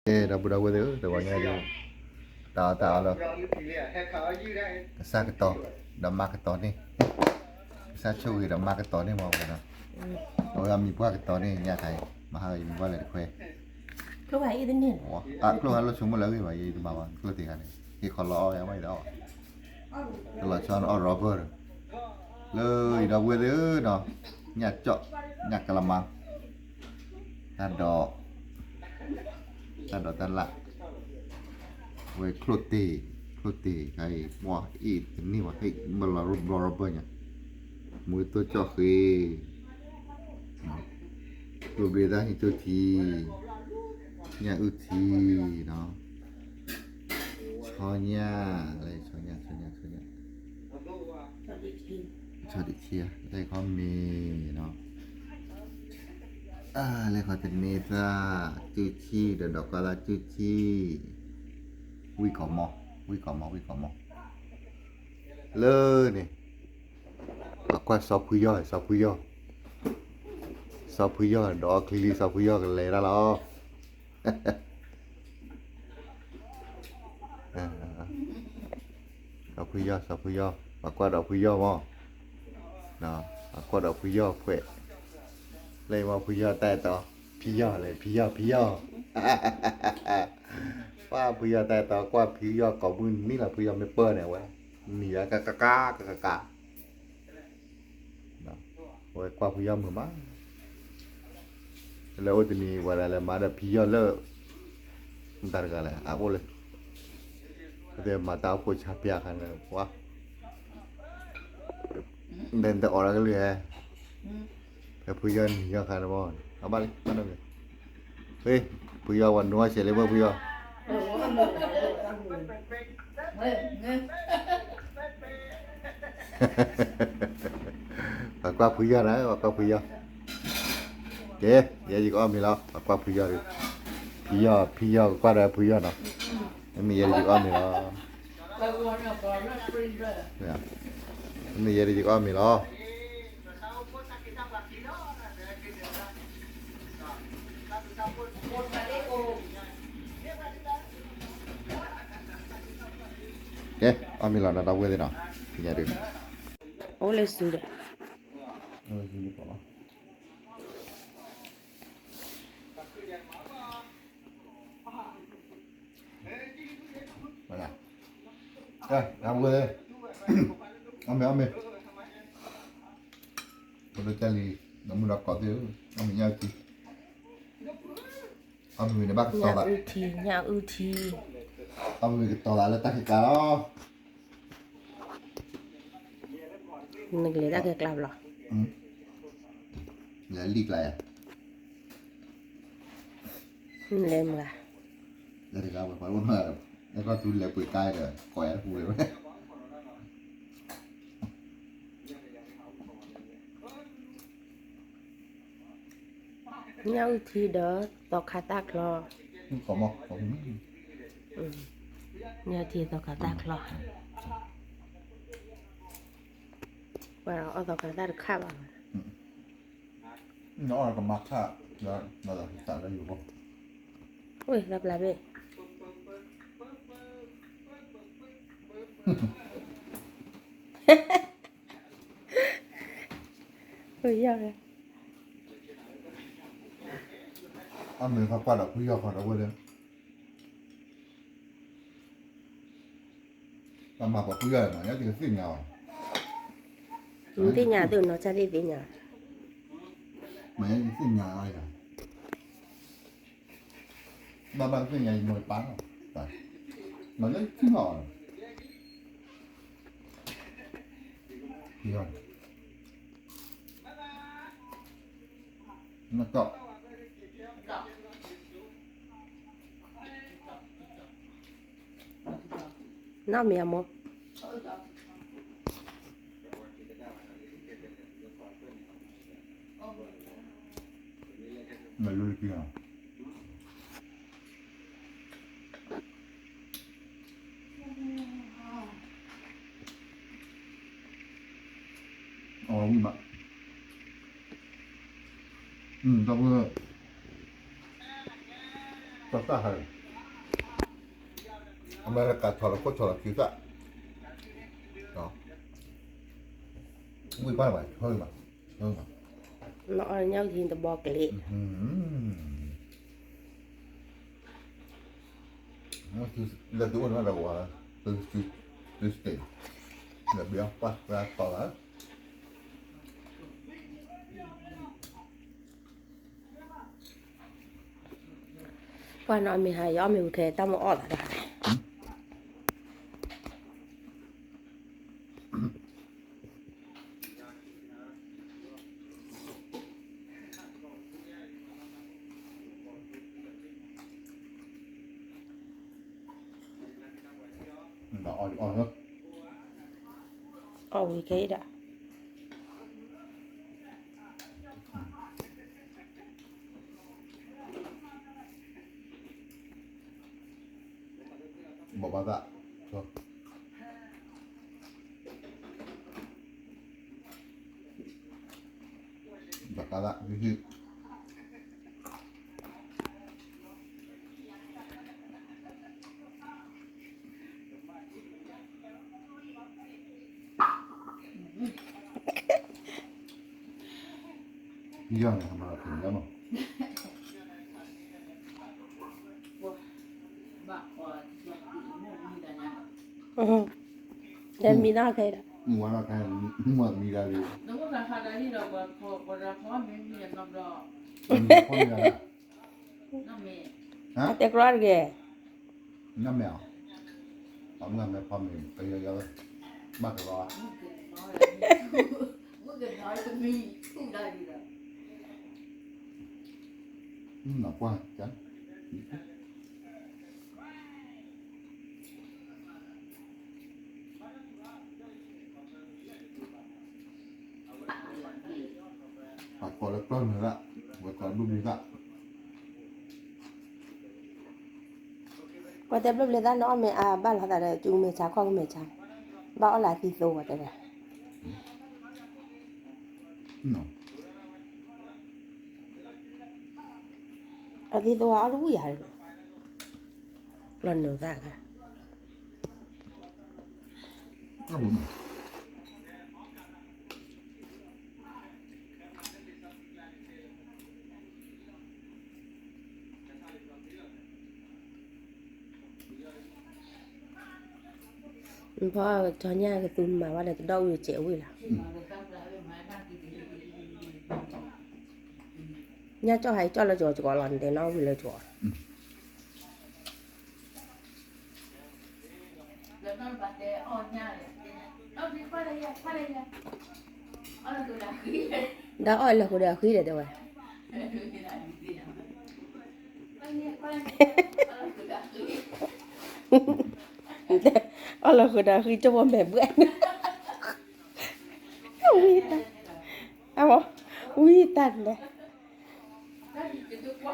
ကဲ ဒီပုၢ်ဒီဝဲၢ်သ့ၣ်ဧၢ တဂီၤညါဒုး တၢ်အီၣ်တၢ်အီလီၤ, ကစၢ်ကတီၤ ဒီးမၤကတီၤန့ၢ်, ကစၢ်ဆိၣ်ဂ့ၤဒီးမၤကတီၤန့ၢ်မးဝဲနီၤ, အဝဲအမံၤပှၢ်ကတီၤန့ၢ်ညါခါအံၤ မၤဟါဂ့ၤမံၤပှၢ်လဲၤတခွဲ အကျိၣ်ဟါလီၤဆိကမိၣ်လၢအဂ့ၢ်ဘၣ် ယတမၤဘၣ် ကျိၣ်သ့ၣ်ခါန့ၣ် ဟ့ၣ်ခီလီၤအီၣ်ဝဲဒၣ်အီၣ် တလီၤဆီန့ၣ်အီၣ် rubber ဒီး လၢအံၤဒီပုၢ်ဝဲၢ်သ့ၣ်ဧၢနီၤ, ညၣ်ကၠီၣ် ညၣ်ကလမါ တၢ်ဒိး တၢ်ဒိးတၢ်လၣ်, ဝဲချိၣ်တ့ၢ် ချိၣ်တ့ၢ်ခါအံၤ ပှၤအ့ၣ်တန့ၢ်ဘၣ် ဟ့ၣ်ဘျီ rubber ညါ, မူသိၣ်ကၠီၣ်ဃ့ ကျိၣ်ဘျ့တၢ်ဟံးကၠိထံ, ညၣ်အုၣ်ထံနီၤ, ဆီညၣ် လၢဆီညၣ် ဆီညၣ် ဆီညၣ်, ဆီဒံၣ်ဆံ လၢခီမ့ၤနီၤ, လၢခီတန့သၣ် ကၠူၣ်ဆံၣ်ဒီးဒီးကီၢ်သၣ်ကၠူၣ်ဆံၣ်, ဝံၣ်ကီးမီ ဝံၣ်ကီးမီ ဝံၣ်ကီးမီ, လၢန့ၣ် ပှၤကွၢ်စီၤဖုယီၢ် စီၤဖုယီၢ် စီၤဖုယီၢ် ဒီးအီၣ်ချံလံ စီၤဖုယီၢ်ကလဲၤတၢ်လီၤ. စီၤဖုယီၢ် စီၤဖုယီၢ် ပှၤကွၢ်ဒီးဖုယီၢ်မီၢ်, ပှၤကွၢ်ဒီးဖုယီၢ်ဖှဲး, လၢအံၤမီၢ်ဖုယီၢ်တၢ်အဲၣ်တီ ဖံယီၢ်လဲၣ် ဖံယီၢ် ဖံယီၢ်, ပှၤဖုယီၢ်တၢ်အဲၣ်တီ ကွၢ်ဖုယီၢ်ကိးမုၢ်နံၤလီၤ ဖုယီၢ်မ့ၢ်ပၢၢ်န့ၣ်ဝဲ, နံၤဝဲကကကကကက ဝဲကွၢ်ဖုယီၢ်မုာ်မး, လၢအိၣ်တနံၤဝဲဒၣ်လဲၤမၤဒီးဖံယီၢ်လၢ တၢ်တဂၤလဲၣ် အအိၣ်လၢ မၤတၢ်အိၣ်ဖှိၣ်ဆါပျၢ်ခါန့ၣ် ပှၤ ဒဲနတအီၣ်လၢကလုၢ်ဟဲ, ဖဲဖုယီၢ်နံၤယီၢ်ခါန့ၣ်မီၢ် အဘၣ်လံ ဘၣ်နီၢ်က့ၤ, ဖုယီၢ်ဝဲနွံဆဲးလၢမ့ၢ်ဖုယီၢ် ပှၤကွၢ်ဖုယီၢ်နၤ ပှၤကွၢ်ဖုယီၢ်, ကဲ ယဲယကအီၣ်မ့ၤလီၤ ပှၤကွၢ်ဖုယီၢ်ဒီး, ဖံယီၢ် ဖံယီၢ်ကကွၢ်ဒီးဖုယီၢ်နီၤ, မ့မ့ၢ်ယဲယကအီၣ်မ့ၤလီၤ, မ့မ့ၢ်ယဲယကအီၣ်မ့ၤလီၤ. ကဲ အီၣ်မ့ၤလီၤနီၤ ဒီပုၢ်ဝဲၢ်သ့ၣ်နီၤ, ဖံညါဒုး, အိၣ်လၢစုဒီး, အီၣ်မ့ၤ အီၣ်မ့ၤ, ဖိဒိၣ်ကၢ်လံၤ ဒီမုၢ်ဒီကိးသ့ၣ်ဧၢ, အီၣ်မ့ၤညၣ်အုၣ်ထံ, အီၣ်မ့ၤန့ၣ်ဘၣ်ကတီၤသး, ညၣ်အုၣ်ထံ, အီၣ်မ့ၤကတီၤသးလၢတၢ်ခဲကျါလီၤ, နကလဲၤတၢ်ခဲကျါဘျီ, လဲၤလံာ်ကျါယၤ လဲၤမၤ, လဲၤတဂၤဝဲ ပှၤအိၣ်နီၤ, အဲၣ်ကီၢ်သူလဲၤပှ့ၤကါဒီး ကိးယၤတပူၤလၢၤဝဲ, ညၣ်အုၣ်ထံဒီး သီခါသၣ်ချီ, ညၣ်အုၣ်ထံသီခါသၣ်ချီ, ပှၤအီၣ်သီခါသၣ်တခါဘၣ်, နအီၣ်ကမါခၣ်, လၢယိၤဘီ, ဝ့ၢ်လၢပျၢ်ဘ့ၣ်, အီၣ်မ့ၤခီကွၢ်ဒီးဖုယီၢ်ခီဒီးဝဲလၢ ပမၤပှၤဖုယီၢ်မး ယဲယကသ့ၣ်ညါအီၤ, နသ့ၣ်ညါသ့ၣ်နီၤ ကၢ်သ့ၣ်သ့ၣ်ညါ, မ့ၢ်ယဲယကသ့ၣ်ညါအီၤယၤ, ဘၣ်ဘၣ်ကသ့ၣ်ညါယမိၢ်ယပၢ်နီၤ, မ့ၢ်ယဲယထံၣ်နီၤ, ဖုယီၢ် နကီၢ်, နီၢ်မ့ၢ်အမိၢ်, နလူတကံၢ်, အဝဲဝံၣ်ဘၣ်, တၢ်ဖု, တၢ်ဖု အမဲရကၤဆီၣ်လီၤခိၣ်ဆီၣ်လီၤခံသၣ်, ဝံၣ်ပၢ်ဘၣ်, နအီၣ်ညၣ်ကဟံတဘီကလ့, လၢသုအိၣ်နီတဂၤ, သု, သုစတ့, လၢဘ့အီၣ်ပှၢ်သၢတီၤလၢ ပှၤနီၢ်မ့ၢ်ဟါ ယအီၣ်မ့ၢ်ဝံၤခဲ တၢ်မ့ၢ်အီၣ်သးဒီး အီၣ်ဝံၤခဲအံၤဒီး ဘၣ်ဘၣ်သး, ဘၣ်ကးသး, ယီၢ်န့ၣ် ဟမၤလီၤက့ၤယီၢ်မး, တဲမံၤနီၢ်ခဲဒီး, မံၤဝါနီၢ်ခဲ, မံၤမံၤဒၣ်လံ, မံၤဖီမ့ၤဒၣ်လံ, တဲကြၢးတဂ့ၤ, နမ့ၢ်အီၤ, အမ့ၢ်ဖီမ့ၤကယီယီ, ဘၣ်ကလီ, မ့ၢ်ကနီၤမံၤထူၣ်ဒၣ်လံဒီး, နကွၢ်, ပှၤကိးလၢပျီၢ်နုာ်သၣ်, ပှၤကိးလၢဘျုးဘျုးသၣ်, ပှၤတဲဘျုးဘျုးသၣ် နအီၣ်မ့ၢ်အါဘၣ်လီၤသးဒီး ကၠူမဲာ်ဆါခီၣ်မဲာ်ဆါ, ဘၣ်အီၣ်လၢအသံသိဝဲတဲဝဲ အသံသိအီၣ်တဝံၣ်ယၤ, ပျီၢ်နုာ်သၣ်ဂၤ ဖီကဆီညၣ်ကသူမၤဘၣ်ဒီးတဒီဝံၣ်စဲးဝံၣ်လီၤ, ညၣ်ကၠီၣ်ဟဲကၠီၣ်လၢကီကီလီၤ နတဲနီၣ်ဝံၣ်လၢကီ ဒီးအီၣ်လၢဃိဒီးအဃံဒီးတဲဝဲ, အီၣ်လၢဃိဒီးအဃံကၠိဖိမ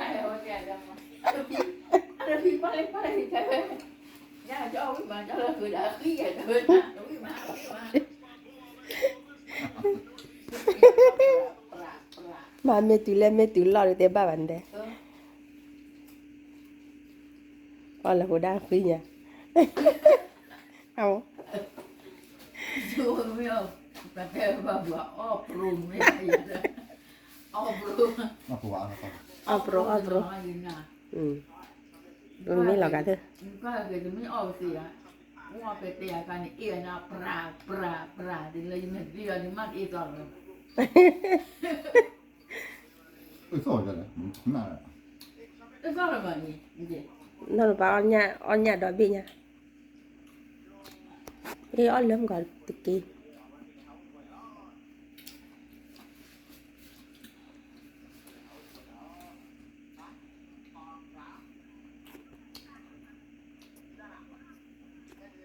ဲာ်ဘှဲၣ်, ဝံတၢ်, အဝဲ, ဝံတၢ်လဲၣ် မ့ၢ်မ့ၢ်တုၤလဲၣ်မ့ၢ်တုၤလီၢ်ဒီးတဲဘၣ်ဘၣ်နတဲ, အီၣ်လၢဃိဒီးအဃံညါ, အဝဲ အီၣ်ပြိ အီၣ်ပြိ, မ့ၢ်လီၤဂာ်သ့ၣ်, နီၢ်ပၢ်အီၣ်ညၣ်ဒီးဘ့ၣ်ညါ, အ့ၣ်အီၣ်လၢမုၢ်ကီးတက့ၢ်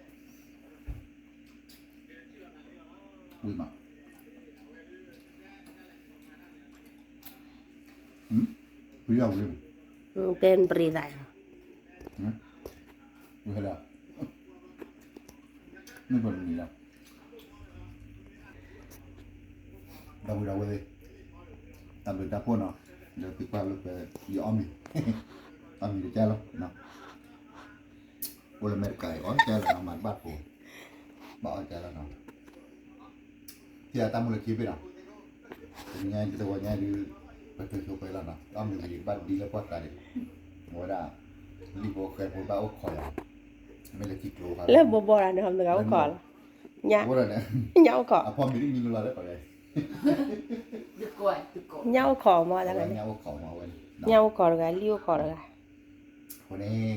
ဝံၤမး, ဝံၤ, တဲနပရံသး, ဝံၤဟဲဒၣ်, မ့ၢ်ပမံၤလီၤ, ဒီပုၢ်ဒီဝဲၢ်သ့ၣ်, တၢ်ဘျုးတၢ်ဖှိၣ်နီၤ, ဒီးသုကွၢ်လၢပယအီၣ်မ့ၤ အမံၤတကဲလီၤ, အိၣ်လၢအမဲရကၤအံၤ အီၣ်ကဲလီၤနီၤ, မၤတဘၣ်ဖိ, ဘၣ်အီၣ်ကဲလီၤနီၤ, ထံၣ်အတၢ်မုၢ်လၢခံဘ့ၣ်နီၤ, တနံၤညါတသဝီညါဒုး, ပတုၤဆိပှဲၤလီၤနီၤ, အီၣ်မ့ၢ်ဝံၤကဘၣ်ဒ်လၢပှၢ်သးဒံး, အဝဲဒၣ်, လံၣ်ဖိဃဲဖိဘၣ်အိၣ်ခိးယၤ, မ့ၢ်လၢထံကျိခါ, လၢဘိဘီတၢ်န့ၣ် မတဂၤအိၣ်ခိးလီၤ, ညၣ်အိၣ်ခိး, အဖီမ့ၢ်တမံၤလၢ်လၢ်လၢပှၤလဲၣ်, ညၣ်အိၣ်ခိးမ့ၢ်တဂၤန့ၣ်, ညၣ်အိၣ်ခိးတဂၤ လံၣ်အိၣ်ခိးတဂၤ, အဃိန့ၣ်,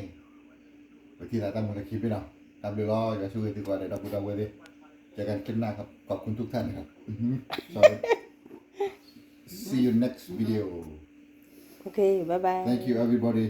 ပထံၣ်သးတၢ်မုၢ်လၢခံဘ့ၣ်နီၤ, တၢ်ဘျုးလီၤ, ယွၤဆိၣ်ဂ့ၤသုကိးဂၤဒဲး ဒီပုၢ်ဒီဝဲၢ်သ့ၣ်, เจอกันคลิปหน้าครับ ขอบคุณทุกท่านนะครับ, sorry, see you next video, okay, bye bye, thank you everybody.